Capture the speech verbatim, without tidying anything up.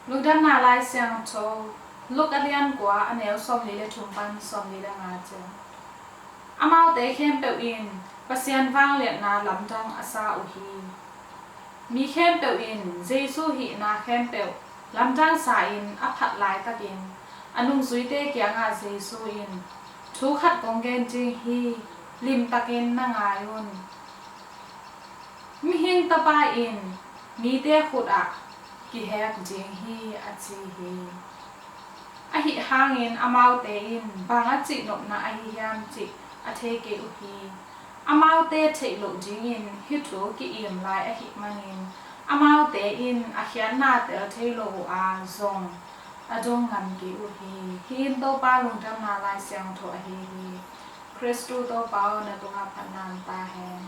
Lungdamna Lai Siangtho, Luke a lian kua, a neu sawmli le thum pan sawmli le nga ciang. Amaute khempeuh in Pasian vangliatna lamdang a sa uh hi. Mi khempeuh in Jesu hihna khempeuh lamdang sa-in a phat laitakin, a nungzuite kiangah Jesu in, "Thu khat kong gen ding hi, limtakin na ngai un. Mihing Tapa in mite khut ah kihek ding hi," a ci hi. Ahi hangin amaute in bang a cihnopna ahi hiam cih a thei kei uh hi. Amaute theih loh dingin hih thu ki-im lai ahih manin, amaute in a khiatna tel thei lo uh a, zong a dong ngam kei uh hi. Hih in Topa Lungdamna Lai Siangtho ahi hi. Khristu Topa aw, na tungah phatna om ta hen.